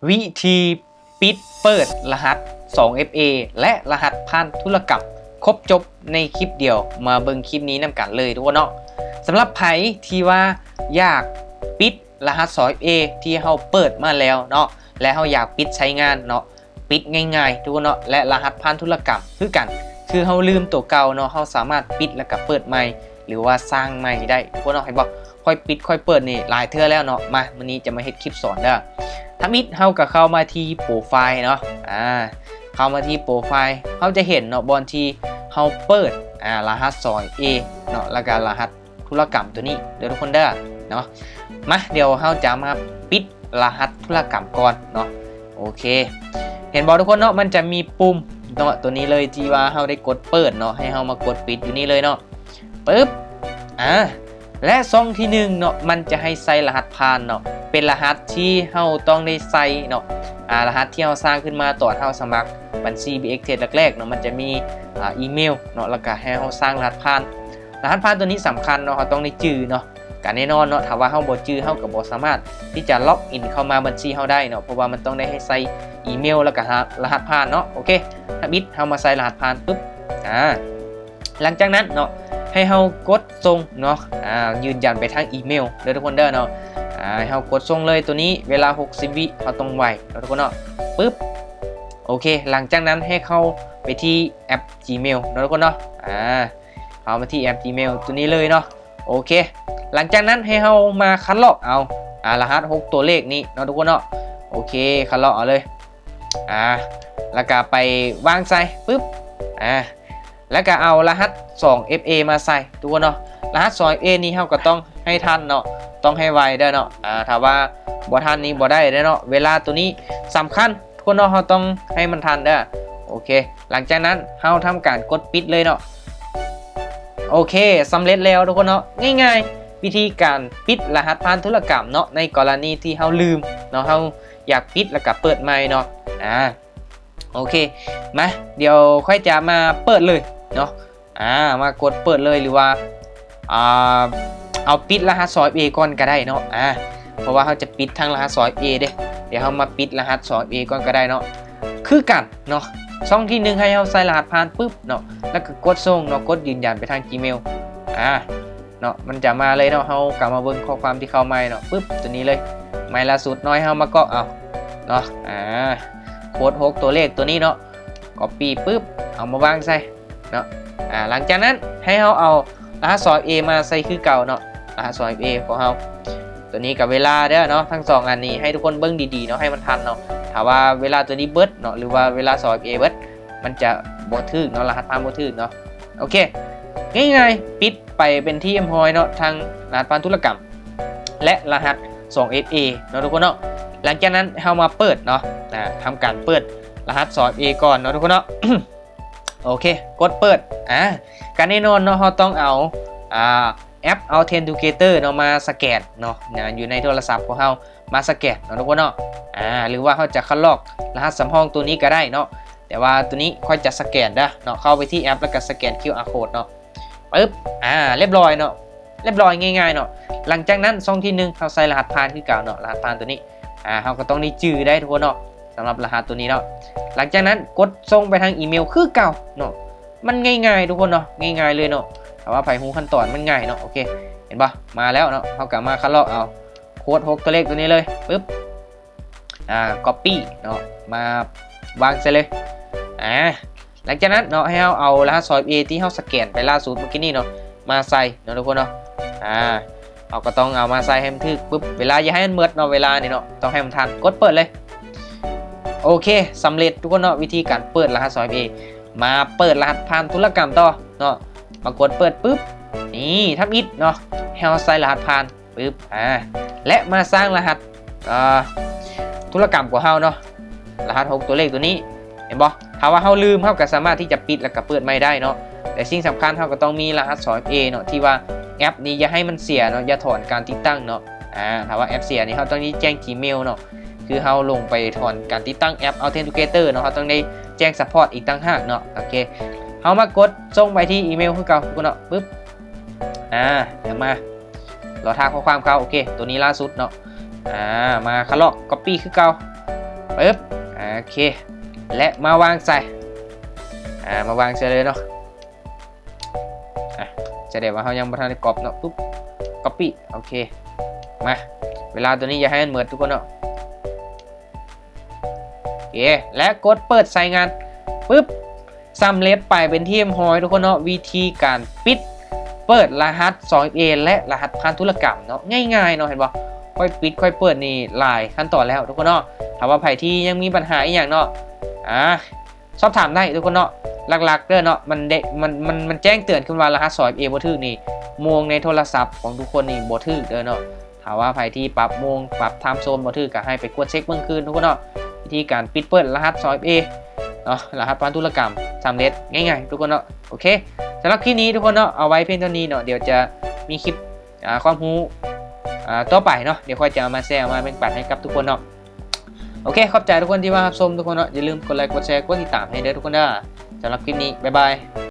ວິທີປິດເປີດລະຫັດສອງເອັຟເອ ແລະ ລະຫັດຜ່ານທຸລະກຳ ຄົບຈົບໃນຄລິບດຽວ. ມາເບິ່ງຄລິບນີ້ນຳກັນເລີຍທຸກຄົນເນາະ. ສຳລັບໃຜທີ່ວ່າຢາກປິດລະຫັດສອງເອັຟເອ ທີ່ເຮົາເປີດມາແລ້ວເນາະ ແລະ ເຮົາຢາກປິດໃຊ້ງານເນາະ, ປິດງ່າຍໆ ທຸກຄົນເນາະ ແລະ ລະຫັດຜ່ານທຸລະກຳຄືກັນ ຄືເຮົາລືມໂຕເກົ່າເນາະ, ເຮົາສາມາດປິດແລ້ວກໍເປີດໃໝ່ ຫຼືວ່າສ້າງໃໝ່ໄດ້ ທຸກຄົນເນາະ. ເຫັນບໍ່? ຂ້ອຍປິດຂ້ອຍເປີດນີ້ຫຼາຍເທື່ອແລ້ວເນາະ. ມາ ມື້ນີ້ຈະມາເຮັດຄລິບສອນເດີ. ທຳອິດເຮົາກໍເຂົ້າມາທີ່ໂປຣໄຟລ໌ເນາະ. ອາ ເຂົ້າມາທີ່ໂປຣໄຟລ໌ ເຮົາຈະເຫັນເນາະ ບ່ອນທີ່ເຮົາເປີດ ອາ ລະຫັດສອງເອັຟເອເນາະ ແລ້ວກໍລະຫັດທຸລະກຳຕົວນີ້ເດີ ທຸກຄົນເດີເນາະ. ມາ ດຽວເຮົາຈະມາປິດລະຫັດທຸລະກຳກ່ອນເນາະ. ໂອເຄ ເຫັນບໍ່ທຸກຄົນເນາະ? ມັນຈະມີປຸ່ມເນາະ ຕົວນີ້ເລີຍ ທີ່ວ່າເຮົາໄດ້ກົດເປີດເນາະ, ໃຫ້ເຮົາມາກົດປິດຢູ່ນີ້ເລີຍເນາະ. ປຶບ ອາ ແລະ ຊ່ອງທີໜຶ່ງເນາະ ມັນຈະໃຫ້ໃສ່ລະຫັດຜ່ານເນາະ, ເປັນລະຫັດທີ່ເຮົາຕ້ອງໄດ້ໃສ່ເນາະ. ອາ ລະຫັດທີ່ເຮົາສ້າງຂຶ້ນມາຕອນເຮົາສະໝັກບັນຊີ ບີເອັກເທຣດ ແລກໆເນາະ, ມັນຈະມີ ອາ ອີເມວເນາະ ແລ້ວກະໃຫ້ເຮົາສ້າງລະຫັດຜ່ານ. ລະຫັດຜ່ານຕົວນີ້ສຳຄັນເນາະ, ເຮົາຕ້ອງໄດ້ຈື່ເນາະ. ກະແນ່ນອນເນາະ, ຖ້າວ່າເຮົາບໍ່ຈື່ ເຮົາກໍບໍ່ສາມາດທີ່ຈະລັອກອິນເຂົ້າມາບັນຊີເຮົາໄດ້ເນາະ, ເພາະວ່າມັນຕ້ອງໄດ້ໃຫ້ໃສ່ອີເມວ ແລ້ວກະ ຮະ ລະຫັດຜ່ານເນາະ. ໂອເຄ ທຳອິດເຮົາມາໃສ່ລະຫັດຜ່ານປຶບ ອາ ຫຼັງຈາກນັ້ນເນາະ ໃຫ້ເຮົາກົດສົ່ງເນາະ, ອາ ຢືນຢັນໄປທາງອີເມວເດີ ທຸກຄົນເດີເນາະ. ອາ ໃຫ້ເຮົາກົດສົ່ງເລີຍ ຕົວນີ້ເວລາຫົກສິບວິ ເຮົາຕ້ອງໄວເນາະ ທຸກຄົນເນາະ. ປຶບ ໂອເຄ ຫຼັງຈາກນັ້ນໃຫ້ເຂົ້າໄປທີ່ແອັບ Gmail ເນາະ ທຸກຄົນເນາະ. ອາ ເຂົ້າມາທີ່ແອັບ Gmail ຕົວນີ້ເລີຍເນາະ. ໂອເຄ ຫຼັງຈາກນັ້ນໃຫ້ເຮົາມາຄັດລອກເອົາ ອາ ລະຫັດຫົກຕົວເລກນີ້ເນາະ ທຸກຄົນເນາະ. ໂອເຄ ຄັດລອກເອົາເລີຍ ອາ ແລ້ວກະໄປວາງໃສ່ປຶບ ອາ ແລ້ວກະເອົາລະຫັດສອງເອັຟເອມາໃສ່ ທຸກຄົນເນາະ. ລະຫັດສອງເອັຟເອນີ້ເຮົາກໍຕ້ອງໃຫ້ທັນເນາະ, ຕ້ອງໃຫ້ໄວເດີເນາະ. ອາ ຖ້າວ່າບໍ່ທັນນີ້ບໍ່ໄດ້ເດີເນາະ, ເວລາຕົວນີ້ສຳຄັນ ທຸກຄົນເນາະ, ເຮົາຕ້ອງໃຫ້ມັນທັນເດີ. ໂອເຄ ຫຼັງຈາກນັ້ນເຮົາທຳການກົດປິດເລີຍເນາະ. ໂອເຄ ສຳເລັດແລ້ວ ທຸກຄົນເນາະ. ງ່າຍໆ ວິທີການປິດລະຫັດຜ່ານທຸລະກຳເນາະ, ໃນກໍລະນີທີ່ເຮົາລືມເນາະ, ເຮົາຢາກປິດແລ້ວກໍເປີດໃໝ່ເນາະ. ອາ ໂອເຄ ມາ ດຽວຂ້ອຍຈະມາເປີດເລີຍເນາະ. ອາ ມາກົດເປີດເລີຍ ຫຼືວ່າ ອາ ເອົາປິດລະຫັດສອງເອັຟເອກ່ອນກໍໄດ້ເນາະ. ອາ ເພາະວ່າເຮົາຈະປິດທັງລະຫັດສອງເອັຟເອເດ້. ດຽວເຮົາມາປິດລະຫັດສອງເອັຟເອກ່ອນກໍໄດ້ເນາະ ຄືກັນເນາະ. ຊ່ອງທີໜຶ່ງໃຫ້ເຮົາໃສ່ລະຫັດຜ່ານປຶບເນາະ, ແລ້ວກໍກົດສົ່ງເນາະ, ກົດຢືນຢັນໄປທາງ Gmail. ອາ ເນາະ ມັນຈະມາເລີຍເນາະ. ເຮົາກໍມາເບິ່ງຂໍ້ຄວາມທີ່ເຂົ້າໃໝ່ເນາະ ປຶບ ຕົວນີ້ເລີຍ ໃໝ່ລ່າສຸດເນາະ. ເຮົາມາກອກເອົາເນາະ ອາ ໂຄດຫົກຕົວເລກຕົວນີ້ເນາະ, ກັອບປີ້ປຶບ ເອົາມາວາງໃສ່ເນາະ. ອາ ຫຼັງຈາກນັ້ນໃຫ້ເຮົາເອົາລະຫັດສອງເອັຟເອມາໃສ່ຄືເກົ່າເນາະ, ລະຫັດສອງເອັຟເອຂອງເຮົາ. ຕົວນີ້ກໍເວລາເດີເນາະ, ທັງສອງອັນນີ້ໃຫ້ທຸກຄົນເບິ່ງດີໆເນາະ, ໃຫ້ມັນທັນເນາະ. ຖ້າວ່າເວລາຕົວນີ້ເບິດເນາະ ຫຼືວ່າເວລາສອງເອັຟເອເບິດ ມັນຈະບໍ່ຖືກເນາະ, ລະຫັດຜ່ານບໍ່ຖືກເນາະ. ໂອເຄ ງ່າຍໆ ປິດໄປເປັນທີ່ຮຽບຮ້ອຍເນາະ ທັງລະຫັດຜ່ານທຸລະກຳ ແລະ ລະຫັດສອງເອັຟເອເນາະ ທຸກຄົນເນາະ. ຫຼັງຈາກນັ້ນເຮົາມາເປີດເນາະ, ອາ ທຳການເປີດລະຫັດສອງເອັຟເອກ່ອນເນາະ ທຸກຄົນເນາະ. ໂອເຄ ກົດເປີດ. ອາ ກໍແນ່ນອນເນາະ, ເຮົາຕ້ອງເອົາ ອາ ແອັບ Authenticator ເນາະ ມາສະແກນເນາະ, ອາ ຢູ່ໃນໂທລະສັບຂອງເຮົາ ມາສະແກນເນາະ ທຸກຄົນເນາະ. ອາ ຫຼືວ່າເຮົາຈະຄັດລອກລະຫັດສຳຮອງຕົວນີ້ກໍໄດ້ເນາະ, ແຕ່ວ່າຕົວນີ້ຂ້ອຍຈະສະແກນເດີເນາະ. ເຂົ້າໄປທີ່ແອັບ ແລ້ວກໍສະແກນ ຄິວອາ ໂຄດເນາະ. ປຶບ ອາ ລຽບຮ້ອຍເນາະ, ລຽບຮ້ອຍ ງ່າຍໆເນາະ. ຫຼັງຈາກນັ້ນຊ່ອງທີໜຶ່ງເຮົາໃສ່ລະຫັດຜ່ານຄືເກົ່າເນາະ, ລະຫັດຜ່ານຕົວນີ້ ອາ ເຮົາກໍຕ້ອງໄດ້ຈື່ໄດ້ ທຸກຄົນເນາະ, ສຳລັບລະຫັດຕົວນີ້ເນາະ. ຫຼັງຈາກນັ້ນກົດສົ່ງໄປທາງອີເມວຄືເກົ່າເນາະ. ມັນງ່າຍໆ ທຸກຄົນເນາະ, ງ່າຍໆເລີຍເນາະ. ຖ້າວ່າໃຜຮູ້ຂັ້ນຕອນມັນງ່າຍເນາະ. ໂອເຄ ເຫັນບໍ່? ມາແລ້ວເນາະ, ເຮົາກໍມາຄັດລອກເອົາໂຄດຫົກຕົວເລກຕົວນີ້ເລີຍ. ປຶບ ອາ copy ເນາະ, ມາວາງໃສ່ເລີຍ. ອາ ຫຼັງຈາກນັ້ນເນາະ ໃຫ້ເຮົາເອົາລະຫັດສອງເອັຟເອທີ່ເຮົາສະແກນໄປລ່າສຸດເມື່ອກີ້ນີ້ເນາະ ມາໃສ່ເນາະ ທຸກຄົນເນາະ. ອາ ເຮົາກໍຕ້ອງເອົາມາໃສ່ໃຫ້ມັນຖືກປຶບ, ເວລາຢ່າໃຫ້ມັນໝົດເນາະ, ເວລານີ້ເນາະ ຕ້ອງໃຫ້ມັນທັນ. ກົດເປີດເລີຍ. ໂອເຄ ສຳເລັດ ທຸກຄົນເນາະ, ວິທີການເປີດລະຫັດສອງເອັຟເອ. ມາເປີດລະຫັດຜ່ານທຸລະກຳຕໍ່ເນາະ, ມາກົດເປີດປຶບ ນີ້ ທຳອິດເນາະ ໃຫ້ເຮົາໃສ່ລະຫັດຜ່ານ ປຶບ ອາ ແລະ ມາສ້າງລະຫັດ ອາ ທຸລະກຳຂອງເຮົາເນາະ, ລະຫັດຫົກຕົວເລກຕົວນີ້ ເຫັນບໍ່? ຖ້າວ່າເຮົາລືມ ເຮົາກໍສາມາດທີ່ຈະປິດ ແລ້ວກໍເປີດໃໝ່ໄດ້ເນາະ. ແຕ່ສິ່ງສຳຄັນ ເຮົາກໍຕ້ອງມີລະຫັດສອງເອັຟເອເນາະ, ທີ່ວ່າແອັບນີ້ຢ່າໃຫ້ມັນເສຍເນາະ, ຢ່າຖອນການຕິດຕັ້ງເນາະ. ອາ ຖ້າວ່າແອັບເສຍນີ້ ເຮົາຕ້ອງໄດ້ແຈ້ງ Gmail ເນາະ, ຄືເຮົາລົງໄປຖອນການຕິດຕັ້ງແອັບ Authenticator ເນາະ, ເຮົາຕ້ອງໄດ້ແຈ້ງ support ອີກຕ່າງຫາກເນາະ. ໂອເຄ ເຮົາມາກົດສົ່ງໄປທີ່ອີເມວຄືເກົ່າເນາະ, ປຶບ ອາ ດຽວມາ ລໍຖ້າຂໍ້ຄວາມເຂົ້າ. ໂອເຄ ຕົວນີ້ລ່າສຸດເນາະ. ອາ ມາຄັດລອກ copy ຄືເກົ່າ. ປຶບ ໂອເຄ ແລະ ມາວາງໃສ່ ອ່າ ມາວາງໃສ່ເລີຍເນາະ ອ່ະ ສະແດງວ່າເຮົາຍັງບໍ່ທັນໄດ້ກັອບເນາະ ປຶບ ກັອບປີ້ ໂອເຄ ມາ ເວລາຕົວນີ້ຢ່າໃຫ້ມັນໝົດທຸກຄົນເນາະ ໂອເຄ ແລະ ກົດເປີດໃຊ້ງານ ປຶບ ສຳເລັດໄປເປັນທີ່ຮຽບຮ້ອຍທຸກຄົນເນາະ ວິທີການປິດເປີດລະຫັດສອງເອັຟເອ ແລະ ລະຫັດຜ່ານທຸລະກຳເນາະ ງ່າຍໆເນາະ ເຫັນບໍ່ ຄ່ອຍປິດຄ່ອຍເປີດນີ້ຫຼາຍຂັ້ນຕອນແລ້ວທຸກຄົນເນາະ ຖ້າວ່າໃຜທີ່ຍັງມີບັນຫາອີ່ຫຍັງເນາະ ອ່າ ສອບຖາມໄດ້ທຸກຄົນເນາະ ຫຼັກໆເດີເນາະ ມັນເດ ມັນ ມັນ ມັນແຈ້ງເຕືອນຂຶ້ນວ່າລະຫັດສອງເອັຟເອບໍ່ຖືກນີ້ ໂມງໃນໂທລະສັບຂອງທຸກຄົນນີ້ບໍ່ຖືກເດີເນາະ ຖ້າວ່າໃຜທີ່ປັບໂມງ ປັບທາມໂຊນບໍ່ຖືກ ກໍໃຫ້ໄປກວດເຊັກເບິ່ງຄືນທຸກຄົນເນາະ ວິທີການປິດເປີດລະຫັດສອງເອັຟເອເນາະ ລະຫັດຜ່ານທຸລະກຳສຳເລັດ ງ່າຍໆທຸກຄົນເນາະ ໂອເຄ ສຳລັບຄລິບນີ້ທຸກຄົນເນາະ ເອົາໄວ້ພຽງເທົ່ານີ້ເນາະ ດຽວຈະມີຄລິບ ອ່າ ຄວາມຮູ້ ອ່າ ຕໍ່ໄປເນາະ ດຽວຂ້ອຍຈະເອົາມາແຊເອົາມາແບ່ງປັນໃຫ້ກັບທຸກຄົນເນາະ ໂອເຄ ຂອບໃຈທຸກຄົນທີ່ມາຮັບຊົມທຸກຄົນເນາະ ຢ່າລືມກົດໄລ ກົດແຊ ກົດຕິດຕາມໃຫ້ເດີທຸກຄົນເດີ ສຳລັບຄລິບນີ້ ບາຍບາຍ.